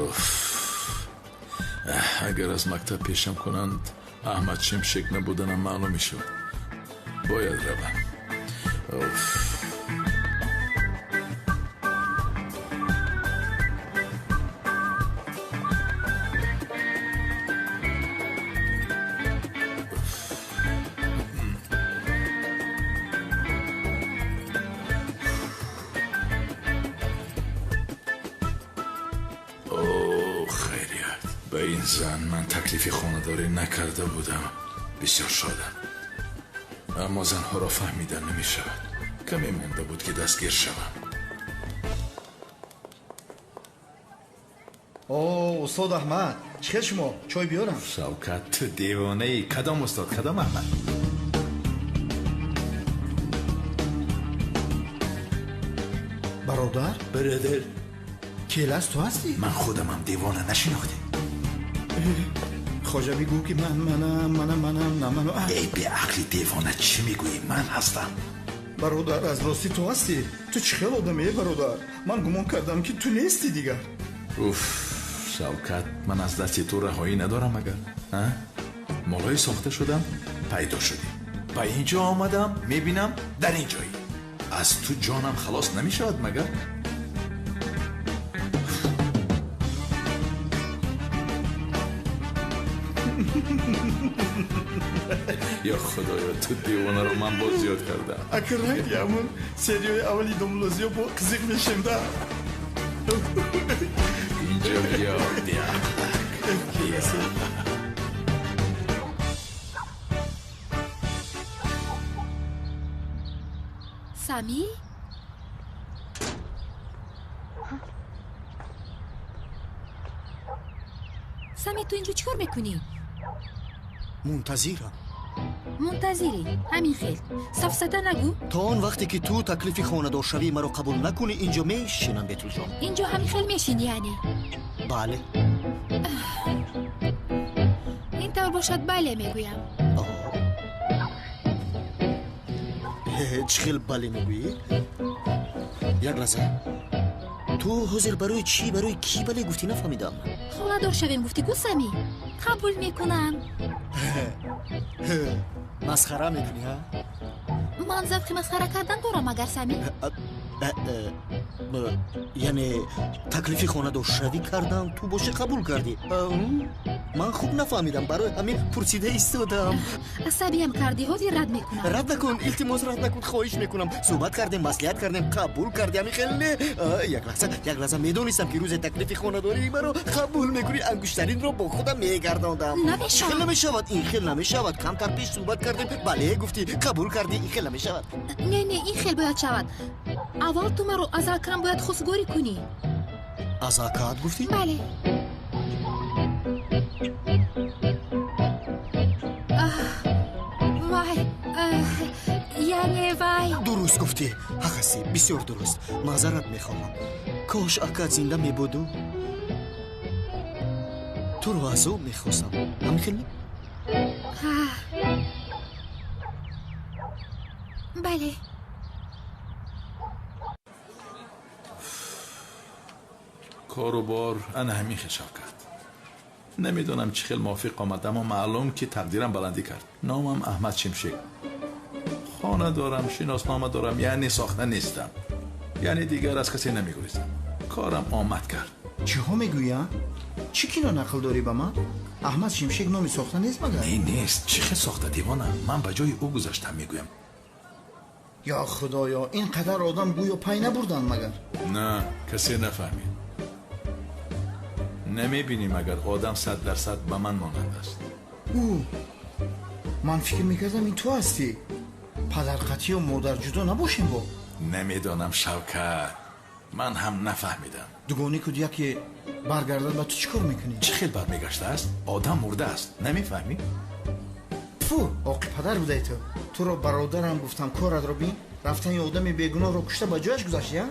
D: Уф. Агар аз мактаб пешам кунанд, Аҳмад Шимшек набуданам маълум мешавад. Бояд равам. Ба ин зан ман таклифи хонадорӣ накарда будам. Бисёр шодам. Аммо занҳоро фаҳмида намешавад. Каме монда буд ки дастгир шавам.
R: О, устод Аҳмад, чӣ хел шумо? Чой биёрам?
D: Шавкат, ту девонаӣ. Кадом устод, кадом Аҳмад?
R: Бародар?
D: Бародар.
R: Келас ту ҳастӣ?
D: Ман худамам девона нашинохтем.
R: Хоҷа бигӯ ки ман манам, манам, манам, на ману.
D: Эй беақли девона, чӣ мегӯӣ? Ман ҳастам.
R: Бародар, аз ростӣ ту ҳастӣ? Ту чӣ хел одаме, бародар? Ман гумон кардам ки ту нестӣ дигар.
D: Уф, Шавкат, ман аз дасти ту раҳоӣ надорам агар. Молҳои сохта шудам, пайдо шудӣ. Ба ин ҷо омадам, мебинам дар ин ҷоӣ. Аз ту ҷонам халос намешавад магар? Ё худоё, ту девонаро ман боз зиёд кардам.
R: Акр ранги ҳамон серияи аввали Домуллозиё бо қизиқ мешем да.
D: Инҷо биё, беақлак.
C: Сами? Сами, ту инҷо чӣ кор мекунӣ?
G: Мунтазирам.
C: Мунтазирӣ? Ҳамин хел. Сафсата нагӯ.
G: То он вақте ки ту таклифи хонадоршавии маро қабул накунӣ, инҷо мешинам, Бетулҷон.
C: Инҷо ҳамин хел мешинӣ, яъне?
G: Бале.
C: Ин тавр бошад, бале мегӯям.
G: Чӣ хел бале мегӯӣ? Як лаҳза. Ту ҳозир барои чӣ, барои кӣ бале гуфтӣ, нафаҳмидам.
C: Хонадор шавем гуфтӣ ку, Сами? Қабул мекунам.
G: Масхара мекунӣ, ҳа?
C: Ман завқи масхара кардан дорам, магар, Сами?
G: Яъне таклифи хонадоршавӣ кардам, ту бошӣ қабул кардӣ. Ман хуб нафаҳмидам, барои ҳамин пурсида истодам.
C: Асабиям кардӣ, ҳозир рад мекунам.
G: Рад накун, илтимос, рад накун, хоҳиш мекунам. Суҳбат кардем, маслиҳат кардем, қабул кардӣ, ҳамин хел не? Як лаҳза, як лаҳза, медонистам ки рӯзе таклифи хонадории маро қабул мекунӣ, ангуштаринро бо худам мегардондам.
C: Намешавад.
G: Хел намешавад, ин хел намешавад. Камтар пеш суҳбат кардем, бале гуфтӣ, қабул кардӣ, ин хел намешавад.
C: Не, не, ин хел бояд шавад. Аввал ту маро аз акам бояд хостгорӣ кунӣ.
G: Аз акаат гуфтӣ?
C: Бале. Вай, яъне вай.
G: Дуруст гуфтӣ, ҳақ ҳастӣ, бисёр дуруст. Маъзарат мехоҳам. Кош акаат зинда мебуду туро азоб мехостам. Ҳамин хел не?
C: Бале.
D: Кору бор ана ҳамин хел, Шавкат. Намедонам чӣ хел мувофиқ омад, аммо маълум ки тақдирам баландӣ кард. Номам Аҳмад Шимшек. Хона дорам, шиноснома дорам, яъне сохта нестам. Яъне дигар аз касе намегурезам. Корам омад кард.
R: Чиҳо мегӯя? Чӣ кино нақл дорӣ ба ман? Аҳмад Шимшек номи сохта нест магар?
D: Не, нест. Чӣ хел сохта, девона? Ман ба ҷои ӯ гузаштам мегӯям.
R: Ё худоё, ин қадар одам гӯё пай набурданд магар?
D: На, касе нафаҳмид. Намебинӣ магар одам 100% ба ман монанд аст.
R: Ӯ, ман фикр мекардам ин ту ҳастӣ. Падарқатию модар ҷудо набошем бо?
D: Намедонам, Шавкат, ман ҳам нафаҳмидам.
R: Дугони куд яке баргардад ба ту чӣ кор мекунӣ?
D: Чӣ хел бармегаштааст? Одам мурдааст, намефаҳмӣ?
R: Фу, оқи падар будай ту. Туро бародарам гуфтам, коратро бин. Рафтани одами бегуноҳро кушта ба ҷояш гузашти, а?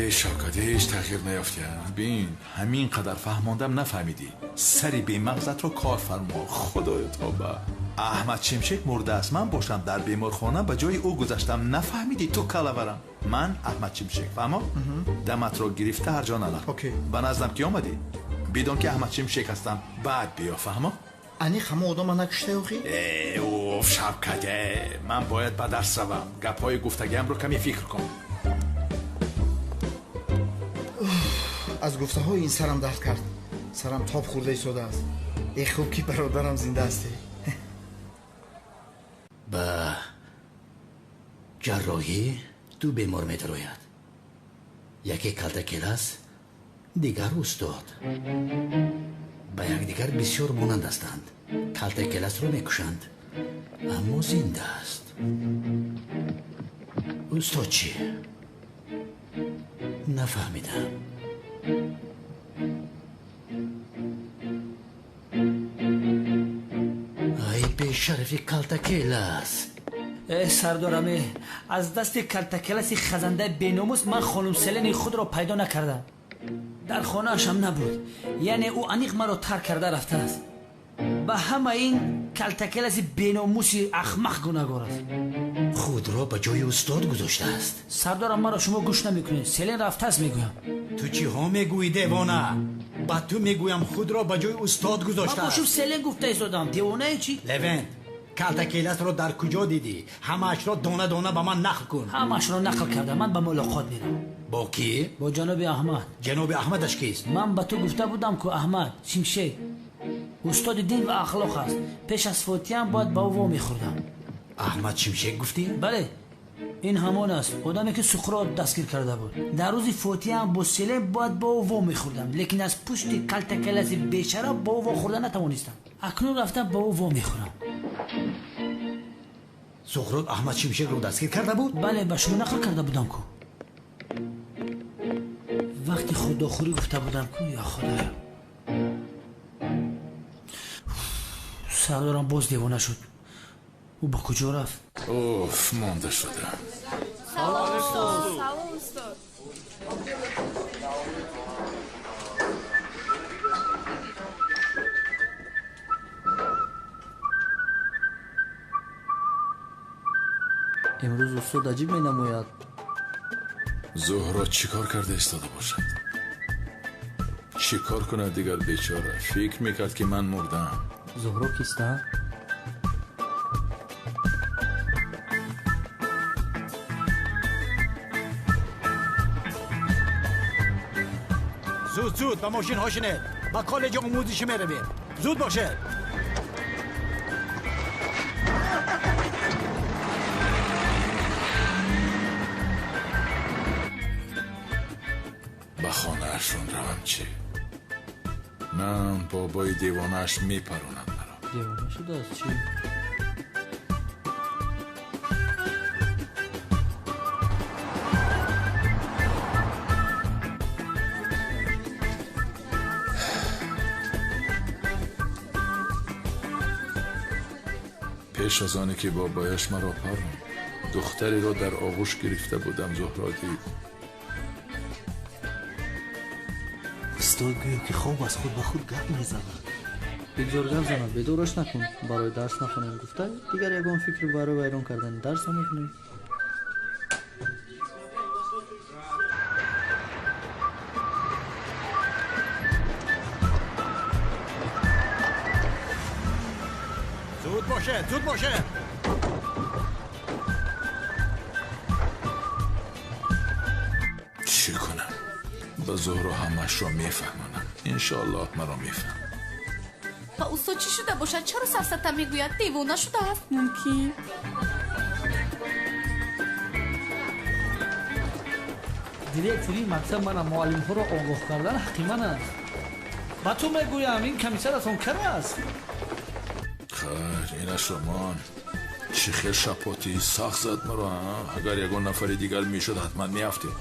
D: Эй Шавкат, ҳеҷ тағйир наёфтия. Бин, ҳамин қадар фаҳмондам, нафаҳмидӣ. Сари бемағзатро кор фармо. Худоё тоба. Аҳмад Шимшек мурдааст, ман бошам дар беморхона ба ҷои ӯ гузаштам. Нафаҳмидӣ ту калаварам. Ман Аҳмад Шимшек, фаҳмо? Даматро гирифта ҳар ҷо налақ. Ба наздам ки омадӣ, бидон ки Аҳмад Шимшек ҳастам. Баъд биё, фаҳмо?
R: Аниқ ҳама одама накуштаи охи?
D: Э, Оф, Шавкат, ман бояд ба дарс равам. Гапҳои гуфтагиамро каме фикр кун.
R: Аз гуфтаҳои ин сарам дард кард. Сарам тоб хӯрда истодааст. Э хуб ки бародарам зинда ҳастӣ.
J: Ба ҷарроҳӣ ду бемор медарояд. Яке калтакелас, дигар устод. Ба якдигар бисёр монанд ҳастанд. Калтакеласро мекушанд, аммо зинда аст. Устод чӣ? Нафаҳмидам. Ай бешарафи калтакелас!
F: Э сардораме, аз дасти калтакеласи хазандаи беномус ман хонум Селени худро пайдо накардам. Дар хонаашам набуд. Яъне ӯ аниқ маро тарк карда рафтааст. Ба ҳама ин калтакеласи беномуси ахмақ гунаҳгор аст.
J: Худро ба ҷои устод гузоштааст.
F: Сардорам, маро шумо гӯш намекунед. Селен рафтааст мегӯям.
J: Ту чиҳо мегӯӣ, девона? Ба ту мегӯям, худро ба ҷои устод гузоштааст.
F: Ман бошум Селен гуфта истодам. Девонаи чӣ?
J: Левент, калтакеласро дар куҷо дидӣ? Ҳамаашро дона дона ба ман нақл кун.
F: Ҳамаашро нақл кардам. Ман ба мулоқот мерам.
J: Бо кӣ?
F: Бо ҷаноби Аҳмад.
J: Ҷаноби Аҳмадаш кист?
F: Ман ба ту гуфта будам ку Аҳмад Шимшек устоди дин ва ахлоқ аст. Пеш аз фотиҳам бояд ба ӯ во мехӯрдам.
J: Аҳмад Шимшек гуфтӣ?
F: Бале, ин ҳамон аст одаме ки Суқрот дастгир карда буд. Дар рӯзи фотиҳам бо Селен бояд ба ӯ во мехӯрдам, лекин аз пушти калтакеласи бешараф ба ӯ во хӯрда натавонистам. Акнун рафта ба ӯ во мехӯрам.
J: Суқрот Аҳмад Шимшекро дастгир карда буд?
F: Бале, ба шумо нақл карда будам ку. Вақти худохӯрӣ гуфта будам ку. Я худоё, сардорам боз девона шуд. Ӯ ба куҷо рафт?
D: Оф, монда шудам.
M: Салом устод. Салом устод.
Q: Имрӯз устод аҷиб менамояд.
D: Зуҳро чӣ кор карда истода бошад? Чӣ кор кунад дигар бечора? Фикр мекард ки ман мурдам.
Q: Зуҳро киста?
J: Зуд зуд ба мошинҳо шинед. Ба коллеҷи омӯзишӣ меравем. Зуд бошед.
D: Ба хонаашон равам чӣ? На, бобои девонааш мепаронад маро.
Q: Девона шудааст чӣ?
D: Пеш аз оне ки бобояш маро паронд, духтареро дар оғӯш гирифта будам. Зуҳро дид.
L: Устод гӯё ки хоб аз худ ба худ гап мезанад.
Q: Бигзор гап занад, бедораш накун. Барои дарс нахонем гуфта, дигар ягон фикр барои вайрон кардани дарс намекунем.
J: Зуд бошед, зуд бошед.
D: Чӣ кунам? Ба Зуҳро ҳамашро мефаҳмонам. Иншоаллоҳ маро мефаҳмад.
A: Ба устод чӣ шуда бошад? Чаро сафсата мегӯяд? Девона шудааст?
H: Мумкин.
E: Директори мактаб мана муаллимҳоро огоҳ кардан ҳаққи ман аст. Ба ту мегӯям, ин комиссаратон кар аст.
D: Хайр, инаш роман. Чӣ хел шапоти сахт зад маро. Агар ягон нафари дигар мешуд, ҳатман меафтед.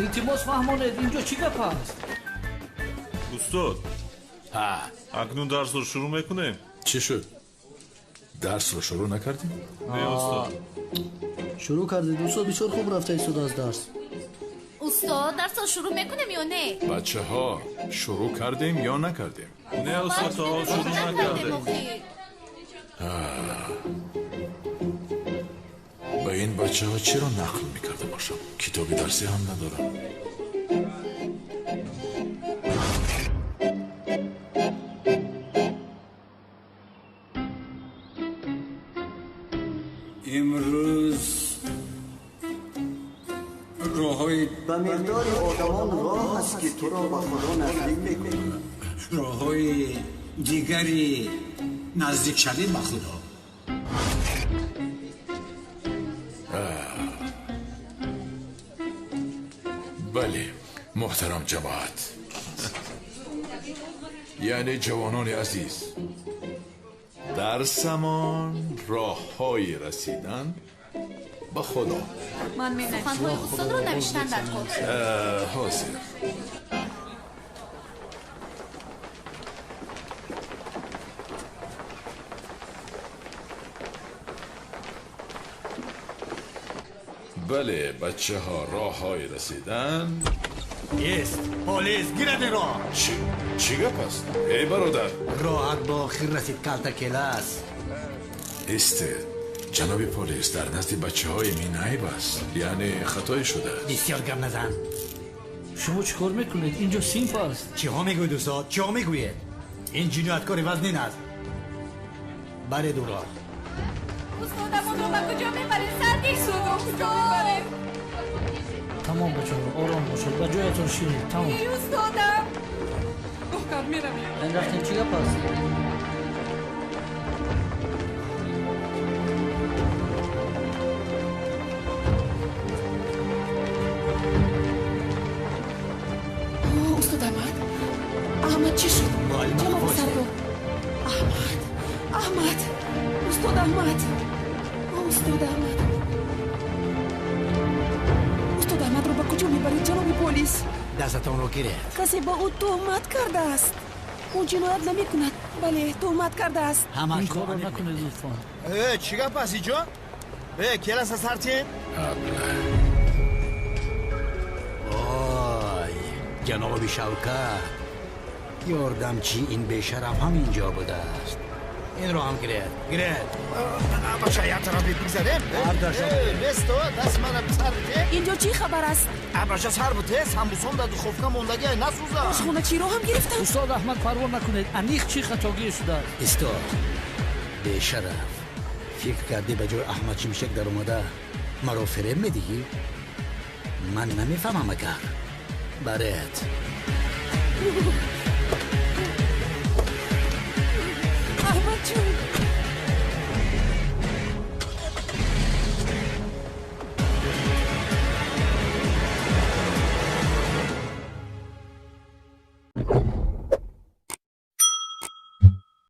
E: Илтимос фаҳмонед, инҷо чӣ гап аст?
N: Устод, акнун дарсро шурӯъ мекунем?
D: Чӣ шуд? Дарсро шурӯъ накардем?
N: Не, устод.
Q: Шурӯъ кардед, устод. Бисёр хуб рафта истодааст дарс.
A: Устод, дарсро шурӯъ мекунем ё не?
D: Бачаҳо, шурӯъ кардем ё накардем?
N: Не, устод, то ҳол шурӯъ накардем.
D: Ба ин бачаҳо чиро нақл мекарда бошам? Китоби дарсӣ ҳам надорам.
S: Имрӯз роҳҳои
B: ба миқдори одамон роҳ аст, ки туро ба Худо наздик мекунад.
S: Роҳҳои дигари наздикшавӣ ба Худо.
D: Бале, муҳтарам ҷамоат, яъне ҷавонони азиз, дарсамон роҳҳои расидан ба Худо.
A: Ман суханҳои устодро навиштан дар кор.
D: Ҳозир. Бале, бачаҳо, роҳҳои расидан
J: Ест, полис, гирад инро!
D: Чӣ гап аст, эй бародар?
J: Роҳат ба охир расид, Калтакелас.
D: Истед, ҷаноби полис, дар назди бачаҳои мин айб аст, яъне хатое шудааст.
J: Бисёр гап назан.
E: Шумо чӣ кор мекунед? Инҷо синф аст.
J: Чиҳо мегӯед, устод? Чиҳо мегӯед? Ин ҷинояткори вазнин аст. Баред ӯро.
A: Устодамонро ба куҷо мебаред? Сарди устодро куҷо мебаред?
E: Тамом, бачаҳо, ором бошед, ба ҷоятон шинед. Тамом.
A: Эй устодам!
H: Гуҳкар, меравем.
Q: Ин рафтем, чӣ гап аст?
H: Устод Аҳмад, Аҳмад чӣ шуд? Ҷаноби сардор, Аҳмад, Аҳмад, устод Аҳмад, устод Аҳмад, устод Аҳмадро ба куҷо мебаред, ҷаноби полис?
J: Дастатонро гиред.
H: Касе ба ӯ туҳмат кардааст. Ӯ ҷиноят намекунад. Бале, туҳмат кардааст.
E: Ин корро накунед, лутфан.
R: Чӣ гап аст иҷо? Келаса сартин?
J: Ой, ҷаноби Шавкат, ёрдамчи ин бешараф ҳам инҷо будааст. Инро ҳам гиред, гиред.
R: Бача, як тараф бигзарем. Бесто, даст мана сар бите.
H: Инҷо чӣ хабар аст?
R: Бача, сар бите, самбусон дар духовка мондагӣ, насӯза.
H: Ошхоначиро ҳам гирифтанд.
E: Устод Аҳмад, парво накунед, аниқ чӣ хатогӣ шудааст?
J: Истод, бешараф, фикр кардӣ ба ҷои Аҳмад Шимшек даромада маро фиреб медиҳӣ? Ман намефаҳмам агар. Баред.